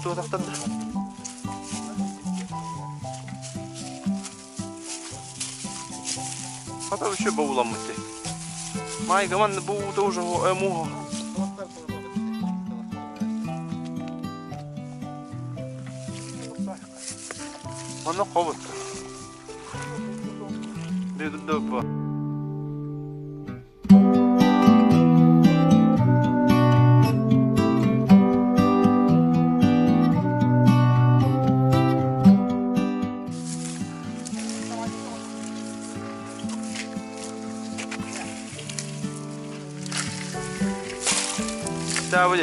Туотахтан да. Хата вообще бауламмыт дии. Майга манна бу уута уже муха. Манна хобут. Ciao,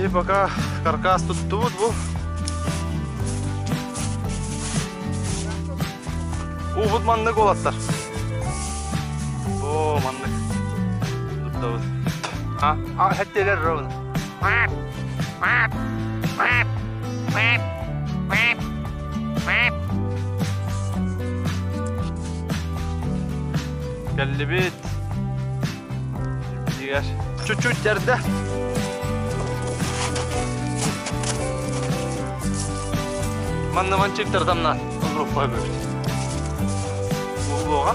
И пока каркас тут тут бу. Уубут маннык уолаттар. О, маннык. Туттабыт. А, а, хеттелер ровно. Кэллибит. Дигэр. Чуть-чуть эрдэ. Манна манчиктардамна группа бөбүт. Буолуоҕа.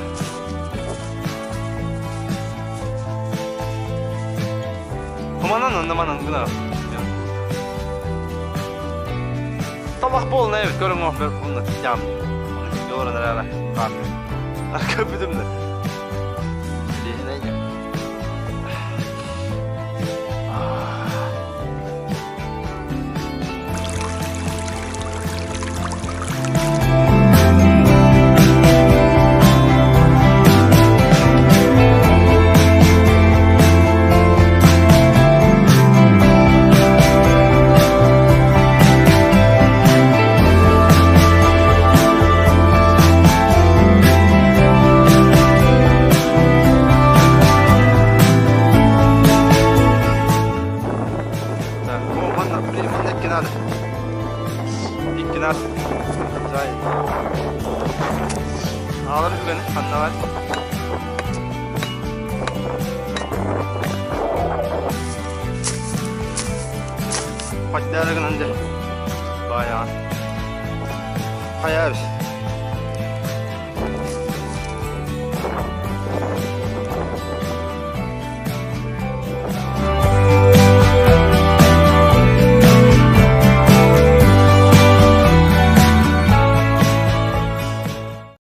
Манан онно манан гына. Табах буолна эбит көрүҥ оһ онно тям. Оны эрэ Арка бүтүмнэ. Так, о, манна, блин, манна икки надо. Икки надо. Зай. Аалар үгэн, ханна бар. Хаттаары гынан дьэ. Баайаҕа. Хайа эбит.